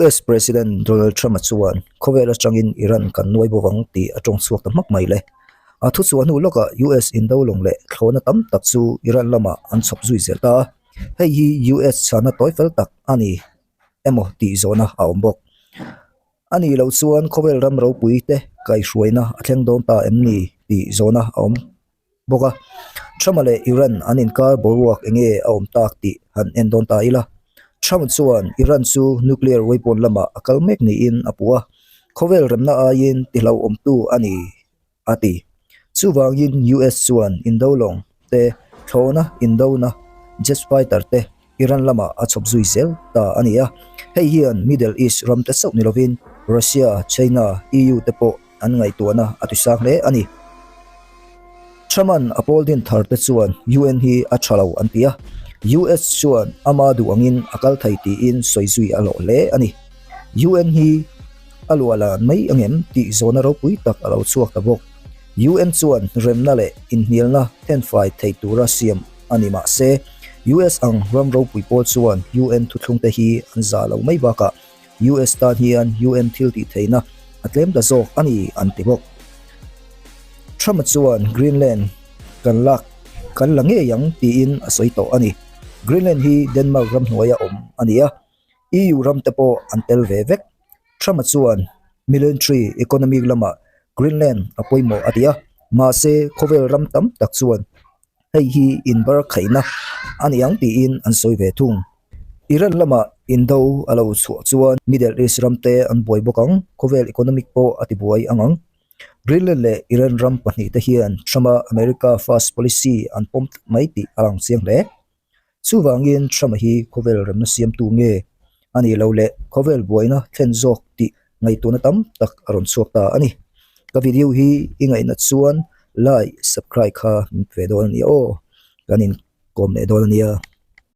US President Donald Trump-a chuan khawvel atangin Iran kan nuai bawk ang tih a tawng chhuak ta hmak mai le. A thuchhuah hnu lawkah US indolawng leh thlawhna tam tak chu Iran lamah an chhawp zui zel ta a, hei hi US chhana tawi fel tak a ni emaw tih zawhna a awm bawk. A nih loh chuan khawvel ram ropui te kaihhruaina a thleng dawn ta em ni tih zawhna a awm bawk a. Trump-a leh Iran an inkar boruak eng nge a awm tak tih han en dawn ta ila. Trump chuan Iran chu nuclear weapon lamah a kal mek niin a puh a, khawvel remna aiin tihlauhawmtu a ni a ti. Chuvangin US chuan indolawng te, thlawhna indona, jet fighter te Iran lamah a chhawp zui zel ta a ni a. Hei hian Middle East ram te chauh ni lovin Russia, China, EU te pawh an ngaihtuahna a tisang hle a ni. Trump-a'n a pawl din thar te chuan UN hi a tha lo an ti a, US chuan ama duh angin a kal thei tiin sawi zui a hlawh hle a ni. UN hi a luah lan mai angem tih zawhna ropui tak a lo chhuak ta bawk. UN chuan remna leh inhnialna thenfai thei tura siam a ni mah se, US ang ram ropui pawl chuan UN thuthlungte hi an zah lo mai bakah US tan hian UN thil tih theihna a tlem ta zawk a ni an ti bawk. Trump-a chuan Greenland kan lak kan la ngei ang tiin a sawi tawh a ni. Greenland hi Denmark ramhnuaia awm a ni a, EU ram te pawh an tel ve vek. Trump-a chuan military economic lamah Greenland a pawimawh a ti a, mahse khawvel ram tam tak chuan hei hi inbar khaihna a ni ang tiin an sawi ve thung. Iran lamah indo a lo chhuah chuan Middle East ram te an buai bawk ang, khawvel economic pawh a tibuai ang ang. Greenland leh Iran ram pahnihte hian Trump-a America First policy an pawm tlat mai tih a lang chiang hle. Chuvangin Trump-a hi khawvel remna siamtu nge a nih loh leh khawvel buaina thlen zawk tih ngaihtuahna tam tak a rawn chhuak ta a ni. Ka video hi i ngaihna chuan like, subscribe kha min pe ve dawn a nia aw. Kan inkawm leh dawn a nia.